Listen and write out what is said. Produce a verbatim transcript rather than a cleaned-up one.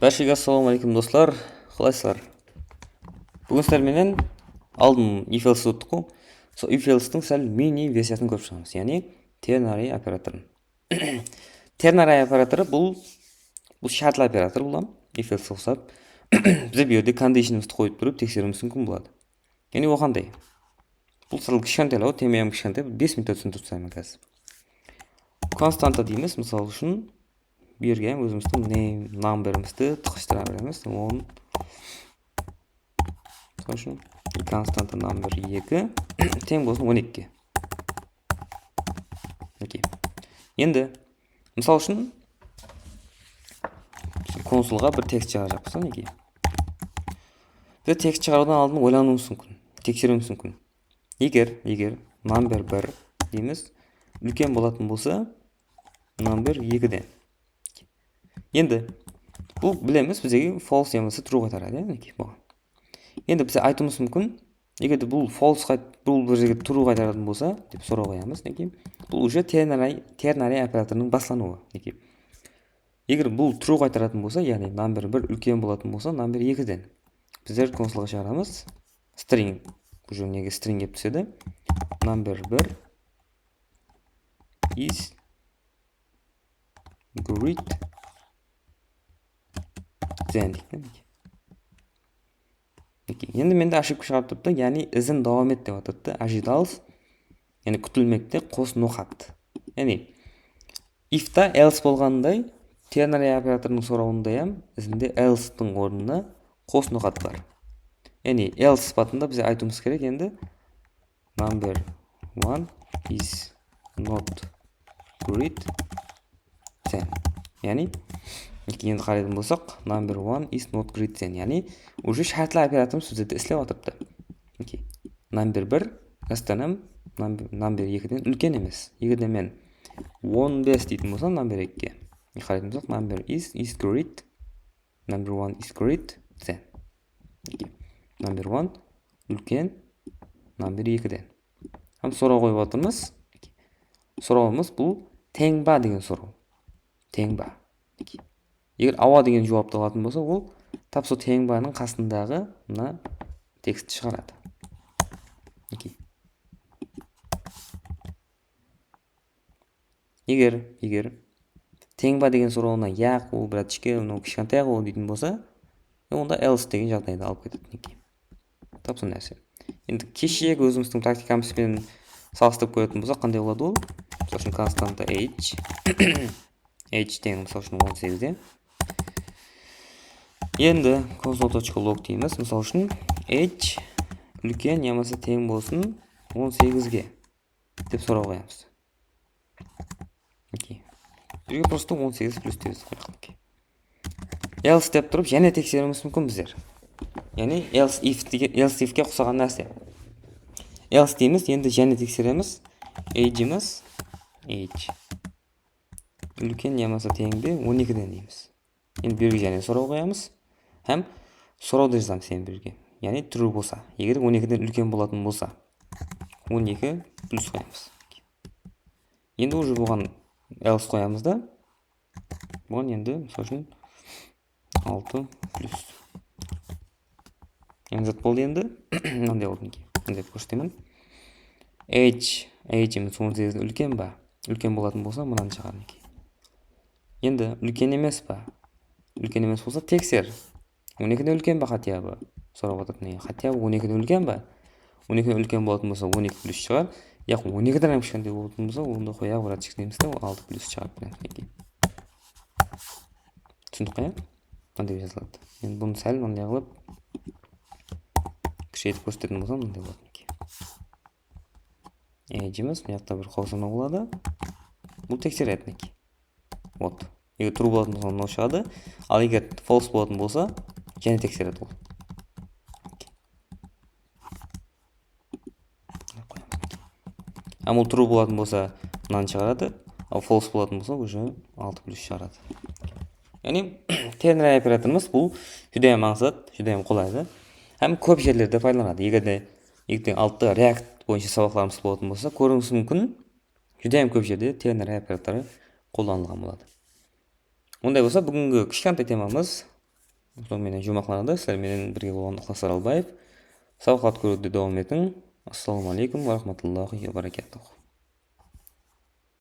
Bárshege assalamu aleykum, doslar. Qalaysızlar? Búgin sizler menen aldın if else óttik ǵo. Sol if else-tiń sál mini versiyasın kórip shıǵamız, yaǵnıy ternary operatorın. Ternary operatorı bul, bul shártli operator, bul hám if else uqsap. Bizler bul jerde conditionımızdı qoyıp turıp tekseriwimiz múmkin boladı. Yaǵnıy, o qanday? Bul sal kishkentaylaw, tema hám kishkentay, bes minutta túsindirip taslayman házir. Konstanta deymiz, mısal ushın, bu jerge hám ózimizdiń name, numberimizdi tıqıshtıra beremiz. On, mısal ushın, konstanta number eki teń bolsın on ekige. Okey. Endi, mısal ushın, konsolǵa bir tekst shıǵarajaqpız, minekey. Biz tekst shıǵarıwdan aldın oylanıwımız múmkin, tekseriwimiz múmkin. Eger, eger number bir deymiz, úlken bolatın bolsa number ekiden. Endi, bul bilemiz, bizge false yamasa true qaytaradı, ya, minekey, buǵan. Endi bizge aytıwımız múmkin, eger de bul false qayt-, bul bir jerge true qaytaratın bolsa, dep soraw qoyamız, minekey. Bul уже ternary, ternary operatorınıń baslanıwı, minekey. Eger bul true qaytaratın bolsa, yaǵnıy number bir úlken bolatın bolsa number ekiden, bizler konsolǵa shıǵaramız string. Уже minekey string kelip túsedi. Number bir is greater than deydi. Okey, endi mende ошибка shıǵarıp turıptı, yaǵnıy izin dawam et dep atırıptı, ожидалось, yaǵnıy kútilmekte qos noqat. Yaǵnıy, if-ta else bolǵanınday, ternary operatorınıń sorawında hám izinde else-tiń ornında qos noqat bar. Yaǵnıy, else sıpatında bizge aytıwımız kerek endi, number one is not greater than. Yaǵnıy, endi qaraytuǵın bolsaq, number one is not greater than. Yaǵnıy, уже shártli operatorımız bizde islep atırıptı. Okey. Number bir, rostdan hám number, number ekiden úlken emes. Eger de men on bes deytin bolsam, number ekige, qaraytuǵın bolsaq, number is, is greater, number one is greater than. Okey. Number one úlken number ekiden. Hám soraw qoyıp atırmız. Sorawımız bul teń ba degen soraw. Teń ba. Eger awa degen juwaptı alatın bolsa, ol tap sol teń banıń qasındaǵı mına tekstti shıǵaradı. Okey. Eger, eger teń ba degen sorawına, yaq, ol, bratishka, mınaw kishkentay ǵo deytin bolsa, e, onda else degen jaǵdaydı alıp ketedi, minekey. Tap sol nárse. Endi keshegi ózimizdiń praktikamız benen salıstırıp kóretuǵın bolsaq, qanday boladı ol? Mısal ushın, konstanta age. Age teń, mısal ushın, on segizge. Endi console точка log deymiz. Mısal ushın, age úlken yamasa teń bolsın on segizge dep soraw qoyamız. Okey. Bizge просто on segiz plyus dep qoyaq. Okey. Else dep turıp, jáne tekseriwimiz múmkin bizler. Yaǵnıy, else if dege-, else if-ke uqsaǵan nárse. Else deymiz, endi jáne tekseremiz. Age-imiz, age úlken yamasa teń be on ekiden deymiz. Endi bu jerge jáne soraw qoyamız. Hám sorawdı jazamız endi bu jerge. Yaǵnıy true bolsa, eger on ekiden úlken bolatın bolsa, on eki plyus qoyamız. Endi уже buǵan else qoyamız da. Buǵan endi, mısal ushın, altı plyus. Endi zat boldı endi. Mınanday boldı, minekey. Mınday qılıp kórsetemen. Age, age-imiz on segizden úlken ba? Úlken bolatın bolsa, mınanı shıǵar, minekey. Endi úlken emes pa? Úlken emes bolsa, tekser. On ekiden úlken ba хотя бы? Sorap atır, ne, хотя бы on ekiden úlken ba? On ekiden úlken bolatın bolsa, on eki plyus shıǵar. Yaq, on ekiden hám kishkentay bolatın bolsa, onda qoyaq, bratishka deymiz de, ol altı plyus shıǵar, minekey. Túsindik ǵoy, ya? Mınday jazıladı. Endi bunı sál mınday qılıp kishireytip kórsetetuǵın bolsam, mınday boladı, minekey. Age-imiz mına jaqta bir qosımı boladı. Bul tekseredi, minekey. Вот. Eger true bolatın bolsa, mınaw shıǵadı. Al, eger false bolatın bolsa, jáne tekseredi ol. Hám ol true bolatın bolsa, mınanı shıǵaradı. Al, false bolatın bolsa, уже altı plyus shıǵaradı. Yaǵnıy, ternary operatorımız bul júdá hám ańsat, júdá hám qolaylı. Hám kóp jerlerde paydalanadı. Eger de erteń aldıda React boyınsha sabaqlarımız bolatın bolsa, kóriwińiz múmkin, júdá hám kóp jerde ternary operatorı qollanılǵan boladı. Onday bolsa, búgingi kishkentay temamız Sonıń menen juwmaqlarda sizler menen birge bolǵan Iqlas Aralbaev. Sawqat kóriwde dawam etiń. Assalamu aleykum wa rahmatullahi wa barakatuh.